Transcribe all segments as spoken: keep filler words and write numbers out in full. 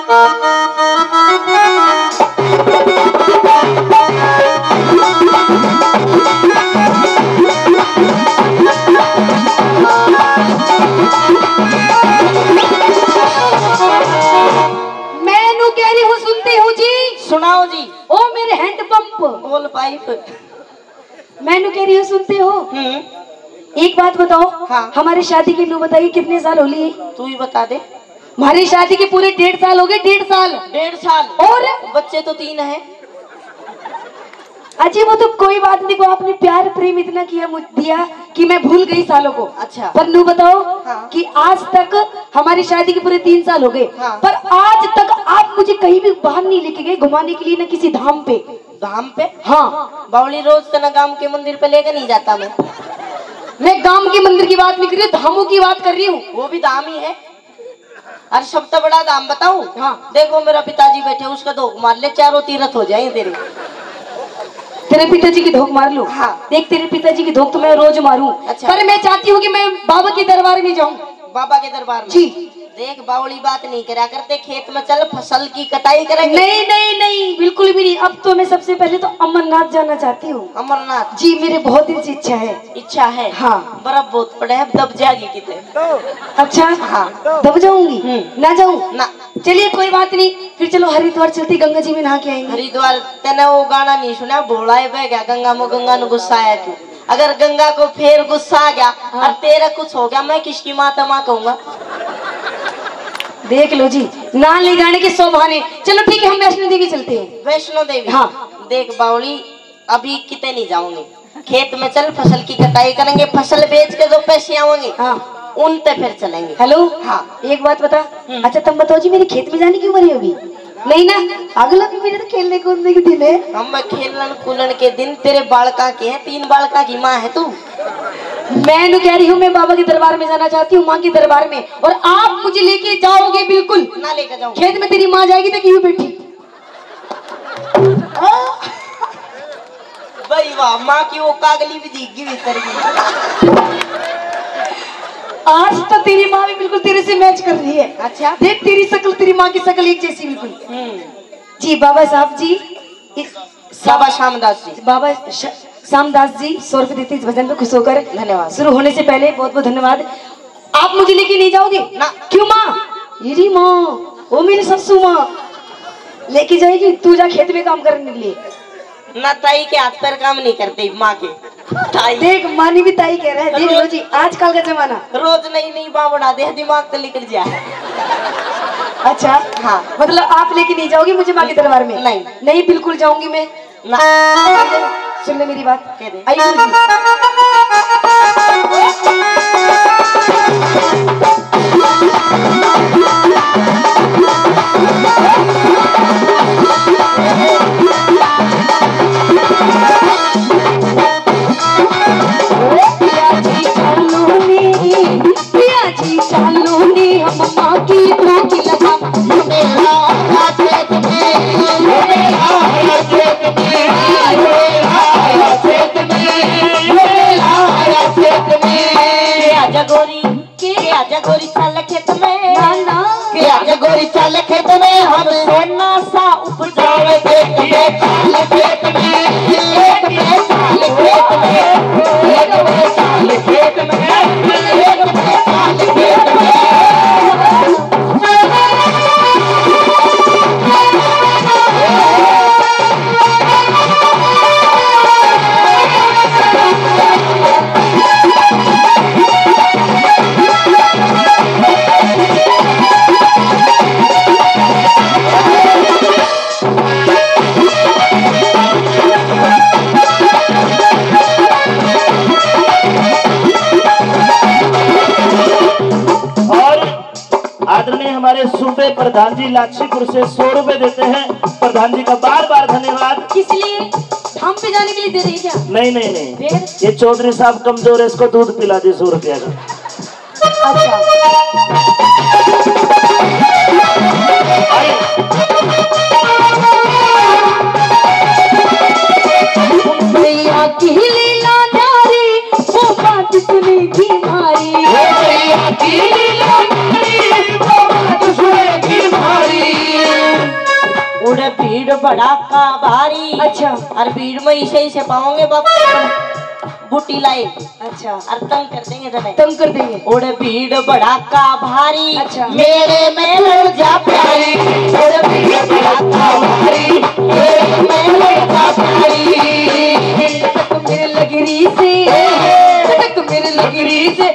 मैं नू कह रही हूँ, सुनते हो जी? सुनाओ जी। ओ मेरे हैंडपंप। बोल पाइप। मैं नू कह रही हूँ, सुनते हो? हम्म। एक बात बताओ, हाँ। हमारी शादी के नू बताइए कितने साल हो लिए? तू ही बता दे। हमारी शादी के पूरे डेढ़ साल हो गए, डेढ़ साल। डेढ़ साल? और? बच्चे तो तीन हैं। अजी, वो तो कोई बात नहीं, वो आपने प्यार प्रेम इतना किया मुझ दिया कि मैं भूल गई सालों को। अच्छा। पर नू बताओ, हाँ। कि आज तक हमारी शादी के पूरे तीन साल हो गए, हाँ। पर आज तक आप मुझे कहीं भी बाहर नहीं लेके गए घुमाने के लिए, ना किसी धाम पे। धाम पे? हाँ। बावली, रोज तना गांव के मंदिर पे लेके नहीं जाता मैं। मैं गांव के मंदिर की बात नहीं कर रही, धामों की बात कर रही हूँ। वो भी धाम ही है। और सबसे बड़ा धाम बताऊं? हाँ। देखो, मेरा पिताजी बैठे, उसका धोख मार ले, चारों तीरथ हो जाए तेरे। तेरे पिताजी की धोख मार लूं? हाँ। देख, तेरे पिताजी की धोख तो मैं रोज मारूं, अच्छा। पर मैं चाहती हूँ कि मैं बाबा के दरबार में जाऊं। बाबा के दरबार में? जी। देख, बावली बात नहीं करा करते, खेत में चल, फसल की कटाई करेंगे। नहीं, नहीं, नहीं, बिल्कुल भी नहीं। अब तो मैं सबसे पहले तो अमरनाथ जाना चाहती हूँ। अमरनाथ? जी, मेरे बहुत दिन से इच्छा है। इच्छा है? हाँ। बर्फ बहुत पड़े है, दब जाएगी कितने। अच्छा? हाँ। दब जाऊंगी? हम्म। ना जाऊं? ना। चलिए, कोई बात नहीं, फिर चलो हरिद्वार चलते, गंगा जी में नहा के आएंगे। हरिद्वार? तने वो गाना नहीं सुना, भोला है बह गया गंगा में, गंगा ने गुस्सा आया क्यों? अगर गंगा को फिर गुस्सा आ गया, हाँ। और तेरा कुछ हो गया, मैं किसकी माँ तमा कहूंगा? देख लो जी, ना ले जाने के सौ बहाने। चलो ठीक है, हम वैष्णो देवी चलते हैं। वैष्णो देवी? हाँ। देख बावली, अभी किते नहीं जाऊंगी। खेत में चल, फसल की कटाई करेंगे, फसल बेच के जो पैसे आवेंगे, हाँ। उन ते फिर चलेंगे। हेलो, हाँ। एक बात बता, हम्म। अच्छा तुम बताओ जी, मेरे खेत में जाने की उम्र है अभी? नहीं ना, अगला भी मेरे तो खेलने कूदने के दिन है। हम खेलन कूदन के दिन तेरे बालका के हैं, तीन बालका की माँ है तू। मैं नू कह रही हूँ, मैं बाबा के दरबार में जाना चाहती हूँ, माँ के दरबार में, और आप मुझे लेके जाओगे बिल्कुल। ना लेके जाऊँ। खेत में तेरी माँ जाएगी, देख यूं बैठी। भाई वाह, माँ की वो कागली भी दिख गई भीतर की। आज तो तेरी माँ भी बिल्कुल तेरे से मैच कर रही है। अच्छा। देख, तेरी शक्ल, तेरी माँ की शक्ल एक जैसी बिल्कुल। हम्म। जी बाबा साहब जी, इस बाबा श्यामदास जी। बाबा श-, श्यामदास जी, सौ रुपए देते इस भजन पे खुश होकर। धन्यवाद। शुरू होने से पहले बहुत बहुत धन्यवाद। आप मुझे लेके नहीं जाओगे? ना। क्यों माँ? मेरी माँ, ओ मेरी ससु माँ लेके जाएगी, तू जा खेत में काम करने के लिए। ना, ताई के हाथ पैर काम नहीं करते माँ के। ताई। देख, मानी भी ताई कह रहा है, देख लो जी, आजकल का जमाना। रोज नई नई बावड़ा दे, दिमाग तो निकल जाए। अच्छा। हाँ। मतलब आप लेके नहीं जाओगी मुझे माँ के दरबार में? नहीं। नहीं, बिल्कुल जाऊंगी मैं। ना। सुन ले मेरी बात। कह दे। आई सुन। पिया जी चालू नी, पिया जी चालू नी, हम माँ की भूख लगा। मेरा आया खेत में, मेरा आया खेत में, मेरा आया खेत में, मेरा आया खेत में। के आजा गोरी, के आजा गोरी चल खेत में। ना, ना। के आजा गोरी चल खेत में, हम सोना सा उपजावे खेत में, चाल खेत में, खेत में, चाल खेत में, खेत में, चाल खेत में, खेत में, चाल खेत में। और आदरणीय हमारे सूबे प्रधान जी लाक्षीपुर से सौ रुपए देते हैं। प्रधान जी का बार बार धन्यवाद। किस लिए? धाम पे जाने के लिए दे रहे हैं क्या? नहीं, नहीं, नहीं। फिर? ये चौधरी साहब कमजोर है, इसको दूध पिला दे सौ रुपया का। अच्छा। भैया की लीला न्यारी, वो बात सुनेगी म्हारी। ओ भैया की लीला न्यारी, वो बात सुनेगी म्हारी। भड़ाका भारी। अच्छा। और भीड़ में इसे इसे पाओगे बाबा, बूटी लाए। अच्छा। और तंग कर देंगे तने। तंग कर देंगे। ओड़े भीड़ भड़ाका भारी। अच्छा। मेरे में लड़ जा प्यारी। ओड़े भीड़ भड़ाका भारी। मेरे में लड़ जा प्यारी। मेरे लग रही से, तक मेरे लग रही से।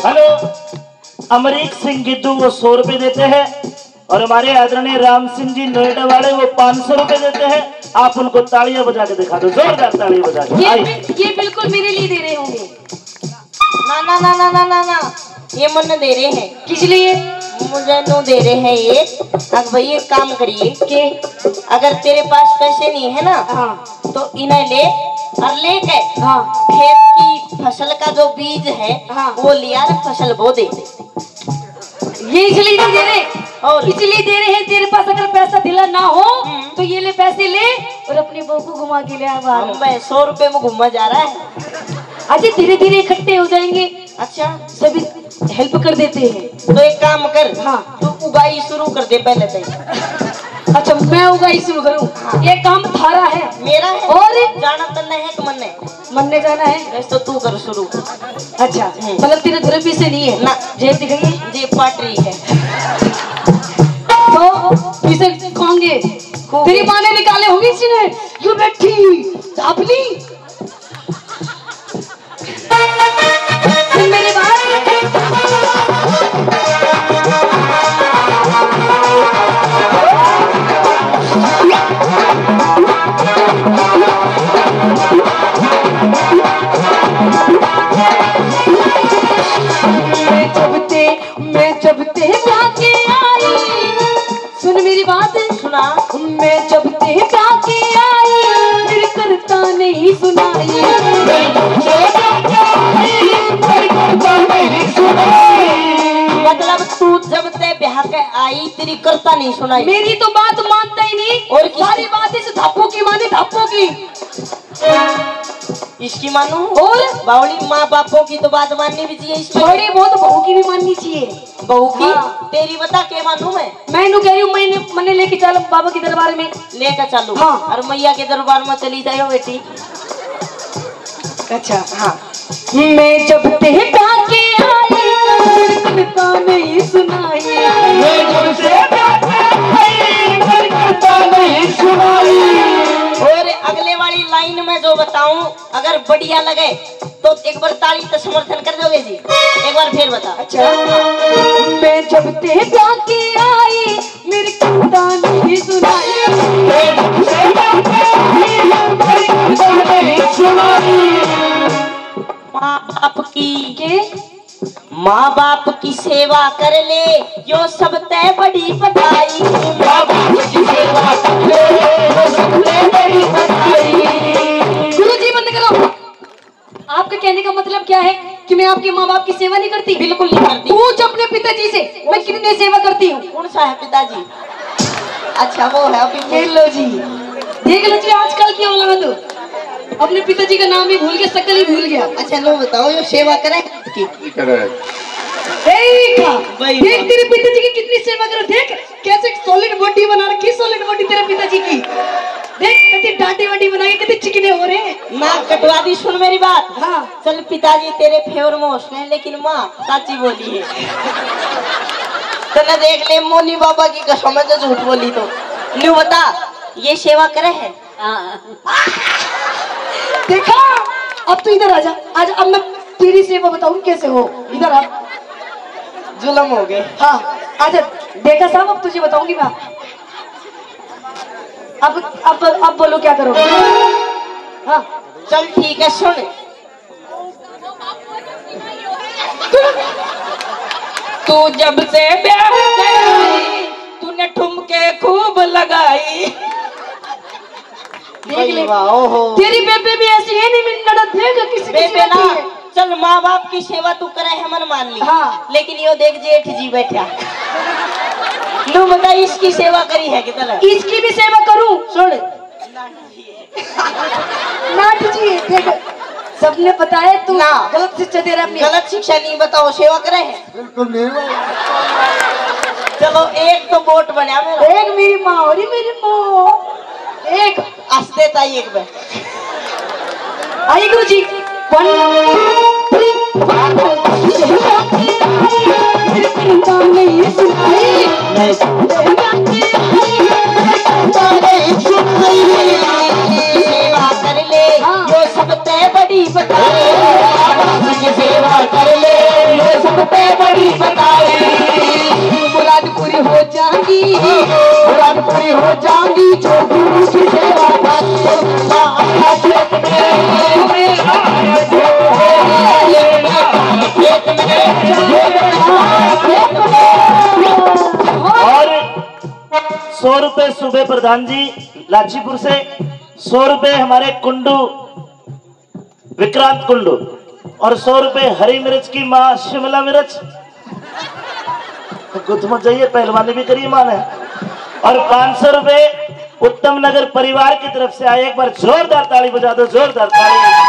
हेलो, अमरीक सिंह गिद्दू वो सौ रुपए देते हैं और हमारे आदरणीय राम सिंह जी नोएडा वाले वो पाँच सौ रुपए देते हैं। आप उनको तालियां बजा के दिखा दो, जोरदार तालियां बजा के। ये आइए। बि-, ये बिल्कुल मेरे लिए दे रहे होंगे। ना, ना, ना, ना, ना, ना, ना, ये मन दे रहे हैं। किस लिए? मुझे नू दे रहे हैं ये। अब भाई एक काम करिए के? अगर तेरे पास पैसे नहीं है ना, हाँ। तो इन्हें ले और लेके हाँ। खेत की फसल का जो बीज है, हाँ। वो लिया और फसल बो दे। ये इसलिए नहीं दे रहे, और? इसलिए दे रहे हैं, तेरे पास अगर पैसा दिला ना हो, हम्म। तो ये ले, पैसे ले और अपनी बहू को घुमा के ले आ बाहर। हम भाई सौ रुपए में घूमा जा रहा है। अजय, धीरे धीरे इकट्ठे हो जाएंगे। अच्छा। सभी हेल्प कर देते हैं। तो एक काम कर, हाँ। तू उगाई शुरू कर दे पहले तो। अच्छा, मैं उगाई शुरू करूँ? हाँ। ये काम थारा है। मेरा है। और? जाना तन्ने है कि मन्ने? मन्ने जाना है। बस तो तू कर शुरू। अच्छा, हम्म। मतलब तेरे घर पीछे नहीं है? ना। जेब दिखाइए। जेब पाट रही है। तो किसे कहोगे? खूब। तेरी माँ ने निकाले होंगे इसने। यू बैठी, आपली। सुन मेरी बात। मैं जब ते, मैं जब ते जाके आई। सुन मेरी बात। सुना। मैं जब ते जाके आई, फिर करता नहीं सुनाई। मतलब तू जब ते ब्याह के आई, तेरी करता नहीं सुनाई। मेरी तो बात मानता ही नहीं। और किसकी? सारी बात इस धापू की मानी, धापू की। इसकी मानू? और? बावली माँ बापों की तो बात माननी भी चाहिए इसमें। थोड़ी बहुत बहू की भी माननी चाहिए। बहू की? हाँ। तेरी बता के मानू मैं? मैं इन्हू कह रही हूँ, मैंने, मन्ने लेके चल बाबा के दरबार में। लेके चलू। हाँ। और मैया के दरबार में चली जायो बेटी। अच्छा। हाँ। मैं जब ते जाके आई, फिर करता नहीं सुनाई। मैं जब ते जाके आई, फिर करता नहीं सुनाई। और अगले वाली लाइन में जो बताऊं, अगर बढ़िया लगे तो एक बार ताली तो समर्थन कर दोगे जी। एक बार फिर बता। अच्छा। मैं जब ते जाके आई, मेरी करता नहीं सुनाई। माँ बाप की के? माँ बाप की सेवा कर ले, यो सबते बड़ी बधाई। माँ बाप की सेवा कर ले, यो सबते बड़ी बधाई। गुरु जी बंद करो। आपके कहने का मतलब क्या है कि मैं आपके माँ बाप की सेवा नहीं करती? बिल्कुल नहीं करती। पूछ अपने पिताजी से, मैं कितनी सेवा करती हूँ। कौन सा है पिताजी? अच्छा, वो है अभी। ये लो जी, देख लो जी, आजकल की औलाद अपने पिताजी का नाम ही भूल गया, शक्ल ही भूल गया। अच्छा, लो बताओ, यो सेवा करे की? करे। देखा, भाई, देख तेरे पिताजी की कितनी सेवा करो, देख। कैसे सॉलिड बॉडी बना रखी, सॉलिड बॉडी तेरे पिताजी की। देख, कति डांडी वाडी बना के कति चिकने हो रहे हैं। नाक कटवा दी, सुन मेरी बात। हाँ। चल, पिताजी तेरे फेवर में हंस रहे हैं, लेकिन माँ साची बोली है। तने देख ले, मोनी बाबा की कसम है, जो झूठ बोली तो। न्यू बता, ये सेवा करे है? हाँ। देखा, अब तू इधर आजा, आजा, अब मैं तेरी सेवा बताऊँ कैसे हो। इधर आ। जुलम हो गए। हाँ। अच्छा, देखा साहब, अब तुझे बताऊंगी मैं। अब अब अब बोलो, क्या करोगे? हाँ। चल ठीक है, सुन। तू जब से ब्याह कराई, तूने ठुमके खूब लगाई। देख ले। वाह, ओहो। तेरी बेबे भी ऐसी है नहीं, मैंने लड़ा देख किसी किसी बेबे ना। चल, माँ बाप की सेवा तू करे है, मन मान ली। हाँ। लेकिन यो देख, जेठ जी बैठा। लो बता, इसकी सेवा करी है कितना? इसकी भी सेवा करूं? सुन। नाट जी, देख, सबने बताया तू ना। गलत शिक्षा दे रहा है। गलत शिक्षा नहीं, बताओ, सेवा करे है? बिल्कुल नहीं। चलो, एक तो वोट बना मेरा। देख मेरी माँ, अरे मेरी माँ, एक। हंसते ताई एक बार। आई गुरु जी। One, two, three, four। सेवा कर ले, हाँ। यो सबसे बड़ी बताई। सेवा कर ले, यो सबसे बड़ी बताई। मुराद पूरी हो जाएगी, मुराद पूरी हो जाएगी, जो गुरु की सेवा। और सौ रुपए सूबे प्रधान जी लाचीपुर से, सौ रुपए हमारे कुंडू विक्रांत कुंडू, और सौ रुपए हरी मिर्च की माँ शिमला मिर्च। गुथ मत जाइए, पहलवानी भी करी माँ ने। और पाँच सौ रुपए उत्तम नगर परिवार की तरफ से आए। एक बार जोरदार ताली बजा दो, जोरदार ताली।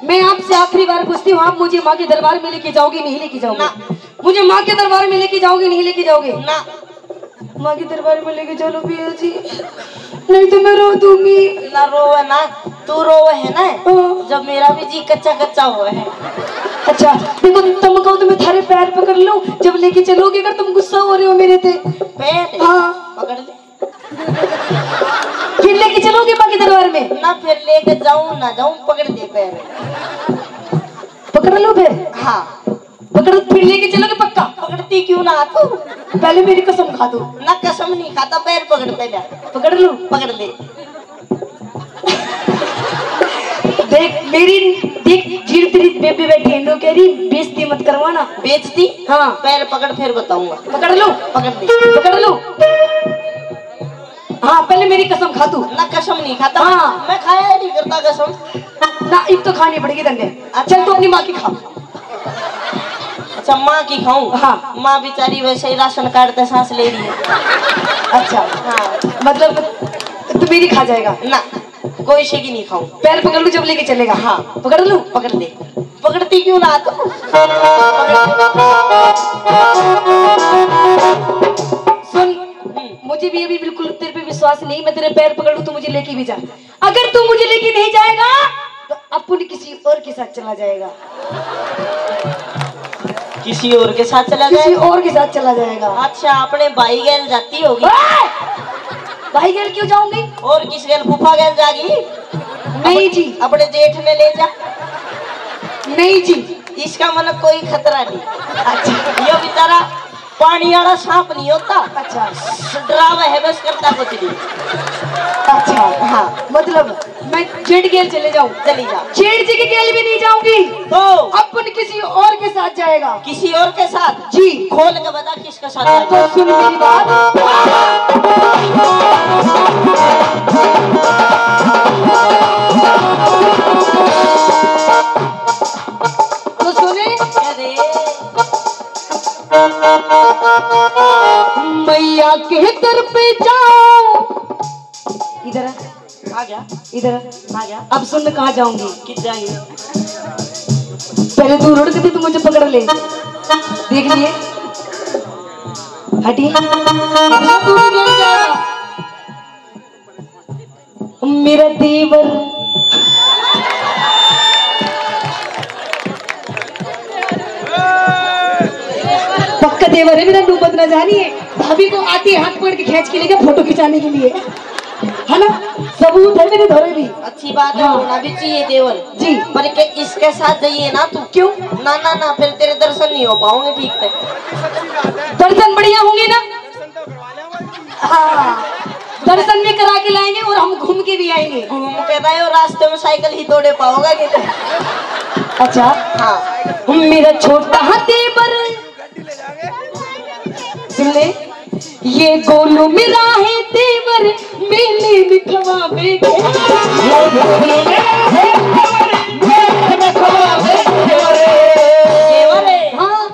मैं आपसे आखिरी बार पूछती हूँ, आप मुझे माँ के दरबार में लेके जाओगे, नहीं लेके जाओगे? ना। मुझे माँ के दरबार में लेके जाओगे, नहीं लेके जाओगे? ना। माँ के दरबार में लेके चलो भैया जी, नहीं तो मैं रो दूंगी। ना रोवे ना, तू रोवे है ना, हाँ। जब मेरा भी जी कच्चा कच्चा हुआ है। अच्छा, देखो, तुम कहो तो मैं थारे पैर पकड़ लूं, जब लेके चलोगे, अगर तुम गुस्सा हो रहे हो मेरे पे। पैर? हाँ। पकड़ ले। फिर लेके चलोगे माँ के दरबार में? ना, फिर लेके जाऊं ना जाऊं, पकड़ ले पैर। पकड़ लो फिर। हाँ। पकड़, फिर लेके चलोगे पक्का? पकड़ती क्यों ना तू? पहले मेरी कसम खा दो। ना, कसम नहीं खाता, पैर पकड़ पहले। पकड़ लूं? पकड़ ले। देख मेरी, देख, जीव तेरी बेबे बैठी है, नो कह रही, "बेइज्जती मत करवाना।" बेइज्जती? हाँ। पैर पकड़, फिर बताऊंगा। पकड़ लूं? पकड़ ले। पकड़ लूं? हाँ, पहले मेरी कसम खा तू। ना, कसम नहीं खाता। हाँ। मैं खाया ही नहीं करता कसम। ना, एक तो खानी पड़ेगी तन्ने। अच्छा। चल, तू अपनी माँ की खा। अच्छा, माँ की खाऊं? हाँ। माँ बेचारी वैसे ही राशन कार्ड पे सांस ले रही है। अच्छा। हाँ। मतलब, तू मेरी खा जाएगा? ना, कोई से की नहीं खाऊं। पैर पकड़ लूं जब लेके चलेगा? हाँ। पकड़ लूं? पकड़ ले। पकड़ती क्यों ना तू? सुन, हम्म। मुझे भी अभी बिल्कुल तेरे पे विश्वास नहीं, मैं तेरे पैर पकड़ लूं, तू मुझे लेके भी जा। अगर तू मुझे लेके नहीं जाएगा, तो अपुन किसी और के साथ चला जाएगा। किसी और के साथ चला किसी जाएगा? और के साथ चला जाएगा। अच्छा, अपने भाई गैल जाती होगी। ओए! भाई गैल क्यों जाऊंगी? और किस गैल? फूफा गैल जागी? नहीं जी। अपने जेठ ने ले जा। नहीं जी। इसका मन कोई खतरा नहीं। अच्छा। ये बेचारा पानी वाला सांप नहीं होता। अच्छा। डरावे है बस, करता कुछ नहीं। अच्छा। हाँ। मतलब मैं जेठ गैल चले जाऊं? चली जा। जेठ जी के गैल भी नहीं जाऊंगी। तो? अपुन किसी और के साथ जाएगा। किसी और के साथ? जी। खोल के बता किसके साथ जाएगा। तो सुन मेरी बात। तो सुने। क्या रे? मैया के दर पे जाओ। इधर आ। आ गया। इधर आ गया। अब सुन, मैं कहाँ जाऊंगी? कित जाएंगे? पहले तू रुक, तो तू मुझे पकड़ ले। देख लिए? हटी। तू भी गिर जाएगा। मेरा देवर। पक्का देवर है मेरा, नौबत ना जानी है। भाभी को आती है हाथ पकड़ के खींच के लेके फोटो खिंचाने के लिए, है ना? सबूत है मेरे धोरे भी। अच्छी बात है, हाँ। होना भी चाहिए देवर। जी। पर के इसके साथ जाइए ना तू। क्यों? ना, ना, ना, फिर तेरे दर्शन नहीं हो पाओगे ठीक से। दर्शन बढ़िया होंगे ना? हाँ, दर्शन भी करा के लाएंगे और हम घूम के भी आएंगे। घूम के लाए और रास्ते में साइकिल ही तोड़े पाओगा कि? अच्छा। हाँ। मेरा छोटा हाथी पर, सुन ले, ये गोलू मेरा है देवर, मेले में खवावे। देवर है। हाँ।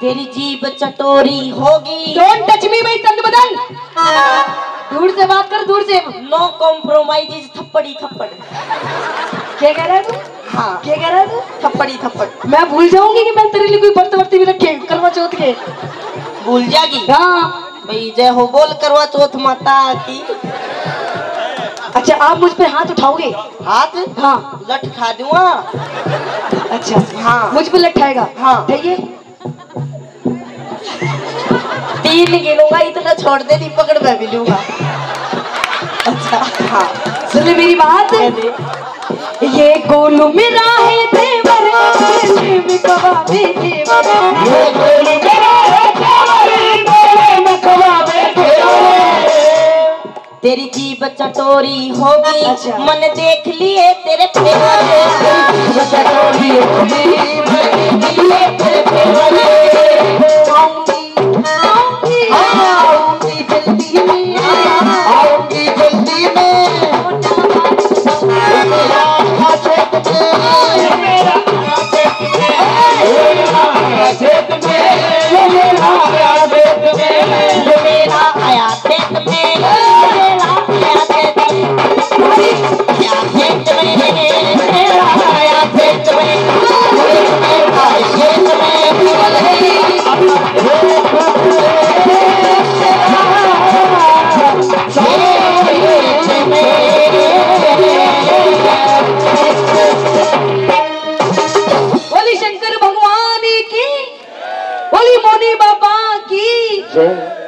तेरी जीभ चटोरी होगी। Don't touch me, भाई, तंग बदन। दूर से बात कर, दूर से। No compromises, थप्पड़ ही थप्पड़। क्या कह रहा है तू? हाँ। क्या कह रहा है तू? थप्पड़ ही थप्पड़। मैं भूल जाऊंगी कि मैं तेरे लिए कोई व्रत वर्ती भी रखे करवा चौथ के। भूल जाएगी? हाँ। भाई, जय हो बोल करवा चौथ माता की। अच्छा, आप मुझ पे हाथ उठाओगे? हाथ? हाँ। लठ खा दूंगा। अच्छा। हाँ। मुझ पे लठाएगा? हाँ। ठीक है। तीन गिनूंगा, इतना छोड़ दे, नहीं पकड़ मैं भी लूंगा। अच्छा। हाँ। सुन ले मेरी बात। हाँ जी। ये गोलू मेरा है देवर, मेले में खवावे देवर। ये गोलू मेरा है देवर, मेले में खवावे देवर। तेरी जीभ चटोरी होगी, अच्छा। मन देख लिए तेरे फेवर। जीभ चटोरी होगी, मन देख लिए तेरे फेवर।